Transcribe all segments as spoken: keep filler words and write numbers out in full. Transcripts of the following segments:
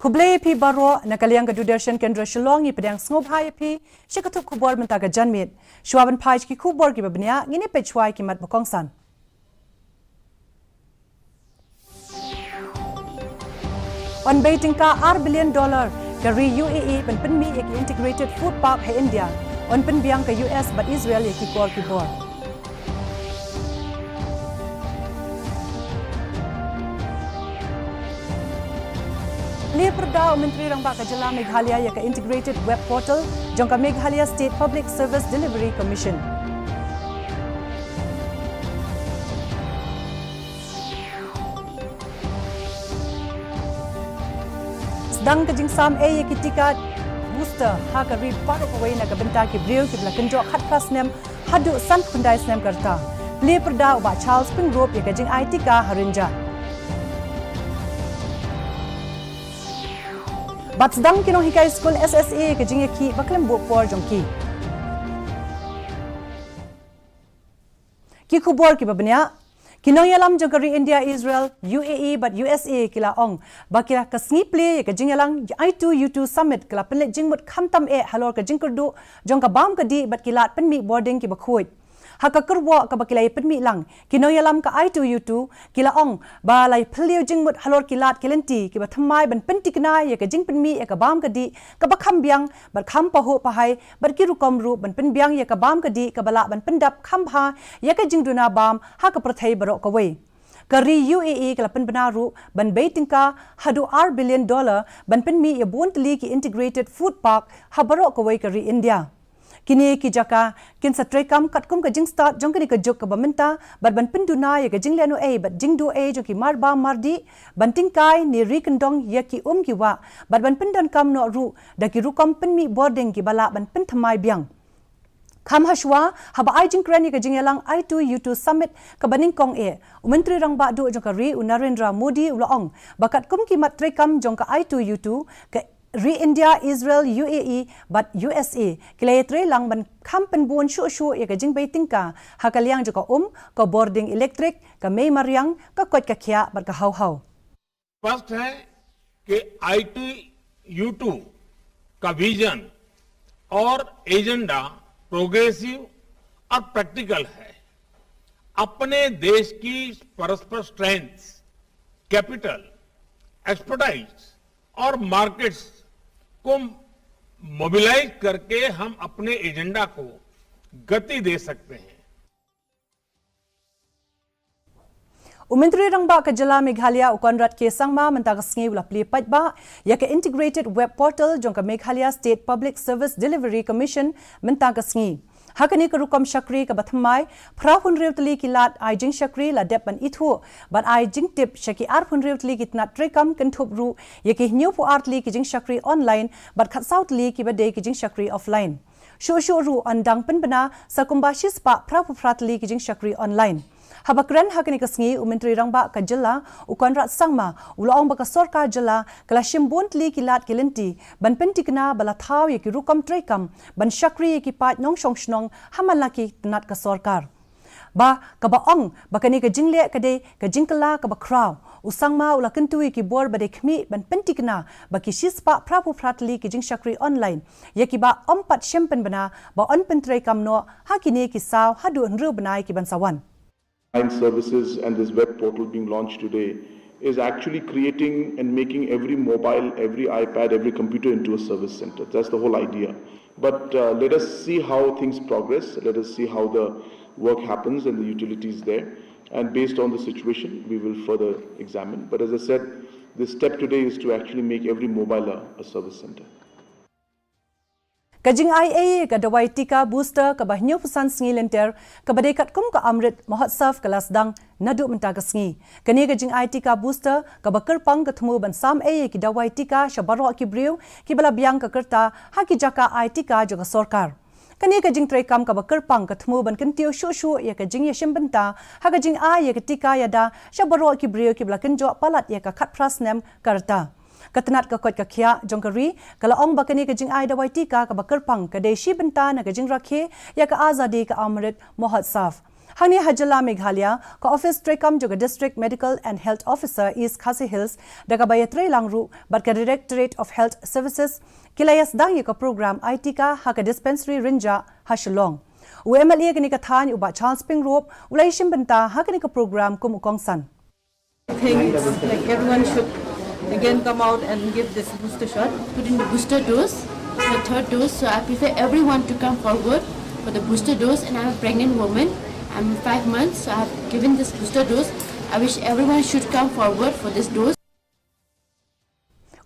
Khublei ïa phi baroh, na ka liang ka Doordarshan Kendra Shillong ngi pdiang sngewbha ïa phi sha ka thup khubor mynta ka janmiet. Shuwa ban phai sha ki khubor kiba bniah, ngin ïa peit shuwa ïa ki mat ba kongsan. Yn bei tyngka ar billion dollar ka ri U A E ban pynmih ïa ki Integrated Food Park ha India. Yn pynbiang ka U S bad Israel ïa ki kor ki bor. Plie pyrda u Myntri Rangbah ka Jylla Meghalaya ïa ka Integrated Web Portal jong ka Meghalaya State Public Service Delivery Commission. Sdang ka jingsam ei ïa ki tika booster ha ka ri baroh kawei na ka bynta ki briew kiba la kynjoh khatphra snem haduh sanphew khyndai snem ka rta. Plie pyrda u Bah Charles Pyngrope ïa ka jingai tika ha Rynjah. Bad sdang ki nonghikai skul S S A ïa ka jingïakhih ba khlem buh por jong ki. Ki khubor kiba bniah. Ki nongïalam jong ka ri India, Israel, U A E bad U S A ki la ong ba ki la, ka sngi plie ïa ka jingïalang I two U two Summit ka la pynleit jingmut khamtam eh halor ka jingkyrduh jong ka bam ka dih bad ki lad pynmih bording kiba khuid. Ha ka kyrwoh kaba ki la ïa pynmih lang, ki nongïalam ka I two U two ki la ong ba la ïa phylliew jingmut halor ki lad ki lynti kiba thymmai ban pynthikna ïa ka jingpynmih ïa ka bam ka dih kaba kham biang bad kham pahuh pahai bad ki rukom ruh ban pynbiang ïa ka bam ka dih kaba lah ban pyndap kham bha ïa ka jingduna bam ha ka pyrthei baroh kawei. Ka ri U A E ka la pynbna ruh ban bei tyngka haduh ar billion dollar ban pynmih ïa bun tylli ki Integrated Food Park ha baroh kawei ka ri India. Kine ki jaka kin sa treikam katkum ka jingstad jong kane ka juk kaba mynta bad ban pynduna ïa ka jinglehnohei bad jingduh ei jong ki marbam mardih ban tyngkai ne ri kyndong ïa ki um ki wah bad ban pyndonkam noh ruh da ki rukom pynmih bording kiba lah ban pynthymmai biang. Kham hashwa, haba ai jingkren ïa ka jingïalang I two U two Summit kaba nyngkong eh, u Myntri Rangbah Duh jong ka ri u Narendra Modi u la ong ba katkum ki mat treikam jong ka I two U two, ka ri India, Israel, U A E bad U S A ki la ïatrei lang ban kham pynbun shuh shuh ïa ka jingbei tyngka ha ka liang jong ka um, ka bording elektrik, ka mei mariang, ka koit ka khiah bad ka haw haw. स्पष्ट है कि I two U two का विजन और एजेंडा प्रोग्रेसिव और प्रैक्टिकल है। अपने देश की परस्पर स्ट्रेंथ, कैपिटल, एक्सपर्टाइज और मार्केट्स को मोबिलाइज करके हम अपने एजेंडा को गति दे सकते हैं। U Myntri Rangbah ka Jylla Meghalaya u Conrad K Sangma mynta ka sngi u la plie paidbah ïa ka Integrated Web Portal jong ka Meghalaya State Public Service Delivery Commission mynta ka sngi. Ha kane ka rukom shakri kaba thymmai, phra hynriew tylli ki lad ai jingshakri la dep ban ithuh bad ai jingtip sha ki ar hynriew tylli ki tnat treikam, kynthup ruh ïa ki hynñiew phew ar tylli ki jingshakri online bad khatsaw tylli kiba dei ki jingshakri offline. Shuh shuh ruh yn dang pynbna sa kumba shispah phra phew phra tylli ki jingshakri online. Haba kren ha kane ka sngi, u Myntri Rangbah ka Jylla u Conrad Sangma u la ong ba ka Sorkar Jylla ka la shim bun tylli ki lad ki lynti ban pynthikna ba la thaw ïa ki rukom treikam ban shakri ïa ki paid nongshong shnong ha man la ki tnat ka sorkar. Ba kaba ong ba kane ka jingleh ka dei ka jingkylla kaba khraw, u Sangma u la kyntu ïa ki bor ba dei khmih ban pynthikna ba ki shispah phra phew phra tylli ki jingshakri online ïa kiba ym pat shym pynbna ba yn pyntreikam noh ha kine ki saw haduh hynriew bnai ki ban sa wan. Online services and this web portal being launched today is actually creating and making every mobile, every iPad, every computer into a service center. That's the whole idea. But uh, let us see how things progress. Let us see how the work happens and the utilities there. And based on the situation, we will further examine. But as I said, the step today is to actually make every mobile a, a service center. Ka jingai ei ïa ka dawai tika booster kaba hynñiew phew san sngi lynter kaba dei katkum ka Amrit Mahotsav ka la sdang naduh mynta ka sngi. Kane ka jingai tika booster kaba kyrpang ka thmu ban sam ei ïa ki dawai tika sha baroh ki briew kiba la biang ka rta ha ki jaka ai tika jong ka sorkar. Kane ka jingtreikam kaba kyrpang ka thmu ban kyntiew shuh shuh ïa ka jingïashim bynta ha ka jingai ïa ka tika ïada sha baroh ki briew kiba la kynjoh palat ïa ka khatphra snem ka rta. Ka tnat ka koit ka khiah jong ka ri ka la ong ba kane ka jingai dawai tika kaba kyrpang ka dei shi bynta na ka jingrakhe ïa ka azadi ka Amrit Mahotsav. Hangne ha jylla Meghalaya, ka office treikam jong ka District Medical and Health Officer East Khasi Hills, da kaba ïatreilang ruh bad ka Directorate of Health Services, ki la ïasdang ïa ka program Eye Tika ha ka Dispensary Rynjah ha Shillong. U M L A kane ka thaiñ u Bah Charles Pyngrope u la ïashim bynta ha kane ka program kum u kongsan. I think it's like everyone should again come out and give this booster shot. Put in the booster dose, the third dose. So I prefer everyone to come forward for the booster dose. And I'm a pregnant woman. I'm five months, so I have given this booster dose. I wish everyone should come forward for this dose.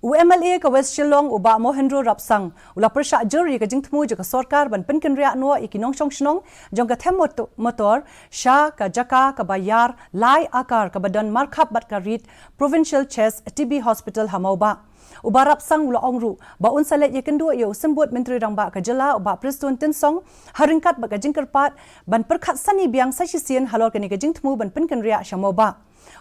U M L A ka West Shillong u Bah Mohendro Rapsang u la pyrshah jur ïa ka jingthmu jong ka sorkar ban pynkynriah noh ïa ki nongshong shnong jong ka them motor sha ka jaka kaba ïar lai akar kaba don markhap bad ka rit Provincial Chest T B Hospital ha Mawbah. U Bah Rapsang u la ong ruh ba un sa leit ïakynduh ïa u Symbud Myntri Rangbah ka jylla u Bah Prestone Tynsong ha ryngkat bad ka jingkyrpad ban pyrkhat sani biang sa shisien halor kane ka jingthmu ban pynkynriah sha Mawbah.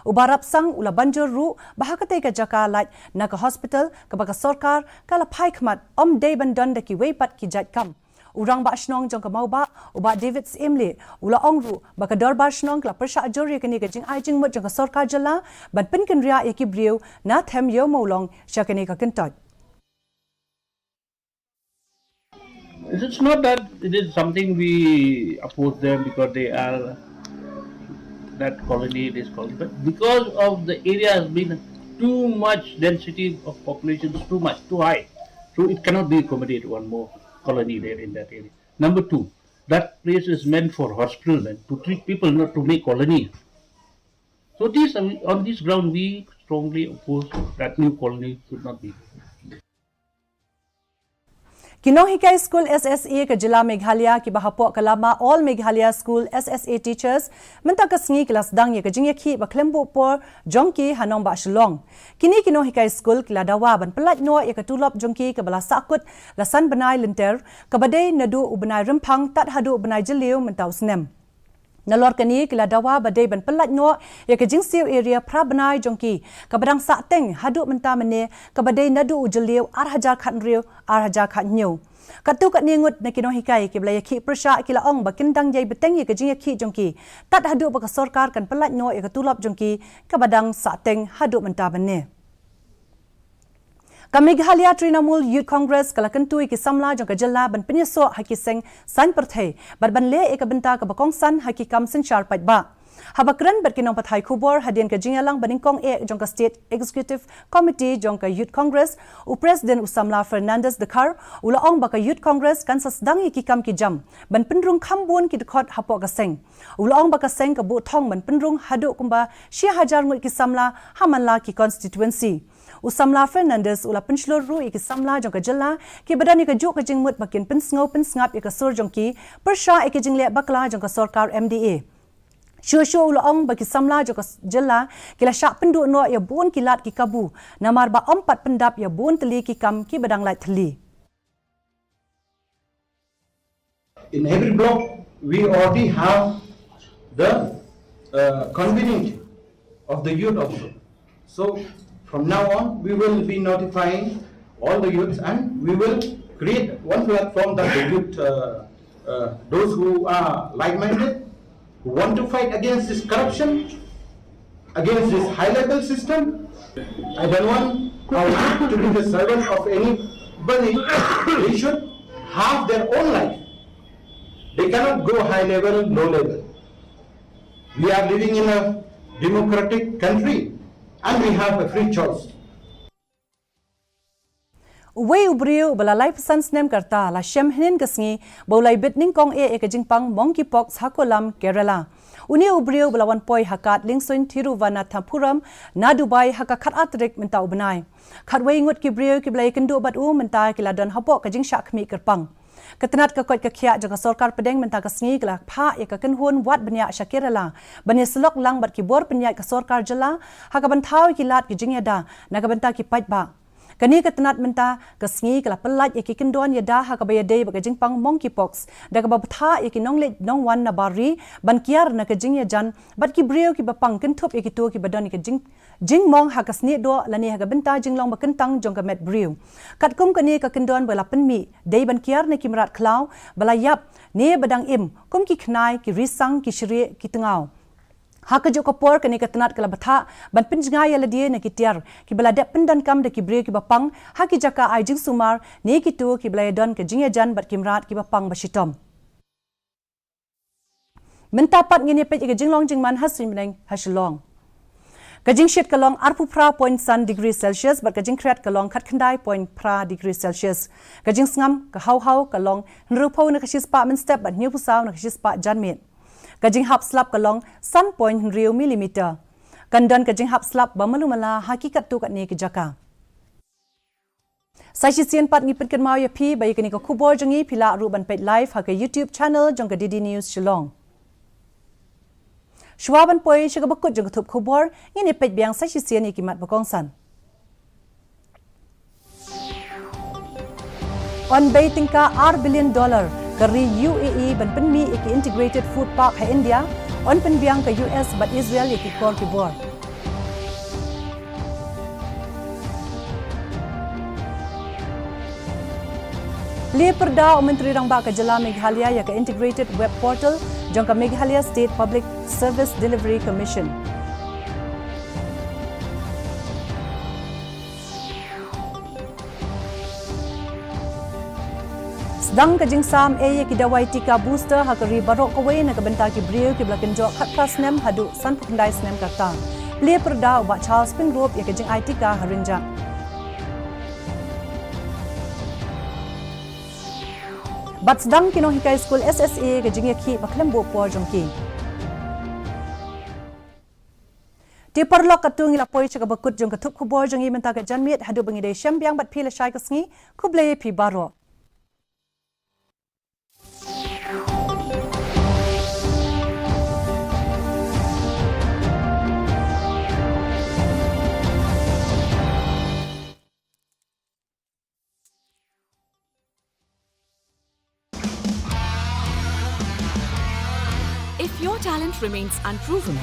U Bah Rapsang u la ban jur ruh ba ha katei ka jaka lait na ka hospital kaba ka sorkar ka la phai khmat ym dei ban don da kiwei pat ki jait kam. U Rangbah Shnong jong ka Mawbah u Bah David Syiemlieh u la ong ruh ba ka Dorbar Shnong ka la pyrshah jur ïa kane ka jingai jingmut jong ka sorkar jylla ban pynkynriah ïa ki briew na them Ïew Mawlong sha kane ka kyntoit. It's not that it is something we oppose them because they are that colony, this colony, but because of the area has been too much density of population is too much, too high. So it cannot be accommodate one more colony there in that area. Number two, that place is meant for hospital and to treat people, not to make colony. So this, on this ground, we strongly oppose that new colony should not be. Ki nonghikai skul S S A ka jylla Meghalaya kiba hapoh ka lama All Meghalaya School S S A Teachers mynta ka sngi ki la sdang ïa ka jingïakhih ba khlem buh por jong ki ha nongbah Shillong. Kine ki nonghikai skul ki la dawa ban pyllait noh ïa ka tulop jong ki kaba la sahkut la san bnai lynter kaba dei naduh u bnai Rymphang tad haduh u bnai Jylliew mynta u snem. Nalor kane ki la dawa ba dei ban pyllait noh ïa ka jingsiew area phra bnai jong ki kaba dang sahteng haduh mynta mynne kaba dei naduh u Jylliew ar hajar khathynriew ar hajar khathynñiew. Katto katne ngut na ki nonghikai kiba la ïakhih pyrshah ki la ong ba kin dang ïai bteng ïa ka jingïakhih jong ki tad haduh ba ka sorkar kan pyllait noh ïa ka tulop jong ki kaba dang sahteng haduh mynta mynne. Ka Meghalaya Trinamool Youth Congress ka la kyntu ïa ki samla jong ka jylla ban pynïasoh ha ki seng saiñ pyrthei bad ban leh ïa ka bynta kaba kongsan ha ki kam synshar paidbah. Haba kren bad ki nongpathai khubor hadien ka jingïalang banyngkong eh jong ka State Executive Committee jong ka Youth Congress, u President u samla Fernandez Dkhar u la ong ba ka Youth Congress kan sa sdang ïa ki kam ki jam ban pynrung kham bun ki dkhot hapoh ka seng. U la ong ba ka seng ka buh thong ban pynrung haduh kumba shi hajar ngut ki samla ha man la ki constituency. U samla Fernandez u la pynshlur ruh ïa ki samla jong ka jylla kiba don ïa kajuh ka jingmut ba kin pynsngew pynsngap ïa ka sur jong ki pyrshah ïa ka jingleh bakla jong ka sorkar M D A. Shuh shuh u la ong ba ki samla jong ka jylla ki la shah pynduh noh ïa bun ki lad ki kabu namar ba ym pat pyndap ïa bun tylli ki kam kiba dang lait thylli. In every block, we already have the uh, convenient of the youth also. So from now on, we will be notifying all the youths and we will create one platform that the youth, uh, uh, those who are like-minded, who want to fight against this corruption, against this high-level system. I don't want our youth to be the servant of anybody. They should have their own life. They cannot go high level, low level. We are living in a democratic country and we have a free choice. Uwei u briew uba la laiphew san snem ka rta la shem hynnin ka sngi ba u la ibit nyngkong eh ïa ka jingpang monkeypox ha Kollam, Kerala. Une u briew uba la wan poi ha kad liengsuiñ Thiruvananthapuram na Dubai ha ka khatar tarik mynta u bnai. Khatwei ngut ki briew kiba la ïakynduh bad u mynta ki la don hapoh ka jingshah khmih kyrpang. Ka tnat ka koit ka khiah jong ka sorkar pdeng mynta ka sngi ka la phah ïa ka kynhun wad bniah sha Kerala ban ïasyllok lang bad ki bor pynïaid ka sorkar jylla ha kaban thaw ïa ki lad ki jingïada na ka bynta ki paidbah. Kane ka tnat mynta ka sngi ka la pyllait ïa ki kyndon ïada ha kaba ïadei bad ka jingpang monkeypox, da kaba bthah ïa ki nongleit nongwan na bar ri ban kiar na ka jingïajan bad ki briew kiba pang kynthup ïa kito kiba don ïa ka jing jingmong ha ka snieh doh lane ha ka bynta jinglong ba kyntang jong ka met briew. Katkum kane ka kyndon ba la pynmih dei ban kiar na ki mrad khlaw ba la ïap ne ba dang im, kum ki khnai, ki risang, ki shrieh, ki tngaw. Ha kajuh ka por kane ka tnat ka la bthah ban pynjngai ïa lade na ki tiar kiba la dep pyndonkam da ki briew kiba pang ha ki jaka ai jingsumar ne kito kiba la ïadon ka jingïajan bad ki mrad kiba pang ba shitom. Mynta pat ngin ïa peit ïa ka jinglong jingman ha suiñ bneng ha Shillong. Ka jingshit ka long arphew phra point san degree Celsius bad ka jingkhriat ka long khatkhyndai point phra degree Celsius. Ka jingsngam, ka haw haw, ka long hynriewphew na ka shispah mynstep bad hynñiewphew saw na ka shispah janmiet. Ka jinghap slap ka long san point hynriew millimeter. Kan don ka jinghap slap ba malu mala ha ki katto katne ki jaka. Sa shisien pat ngi pynkynmaw ïa phi ba ïa kane ka khubor jong ngi phi lah ruh ban peit live ha ka YouTube channel jong ka D D News Shillong. Shuwa ban poi sha kaba kut jong ka thup khubor, ngin ïa peit biang sa shisien ïa ki mat ba kongsan. Yn bei tyngka ar billion dollar ka ri U A E ban pynmih ïa ki Integrated Food Park ha India, yn pynbiang ka U S bad Israel ïa ki kor ki bor. Plie pyrda u Myntri Rangbah ka Jylla Meghalaya ïa ka Integrated Web Portal jong ka Meghalaya State Public Service Delivery Commission. Sdang ka jingsam ei ïa ki dawai tika booster ha ka ri baroh kawei na ka bynta ki briew kiba la kynjoh khatphra snem haduh sanphew khyndai snem ka rta. Plie pyrda u Bah Charles Pyngrope ïa ka jingai tika ha Rynjah. Bad sdang ki nonghikai skul S S A ka jingïakhih ba khlem buh por jong ki. Te paralok, katto ngi la poi sha kaba kut jong ka thup khubor jong ngi mynta ka janmiet, haduh ba ngi dei shem biang bad phi lashai ka sngi, khublei phi baroh. If your talent remains unproven,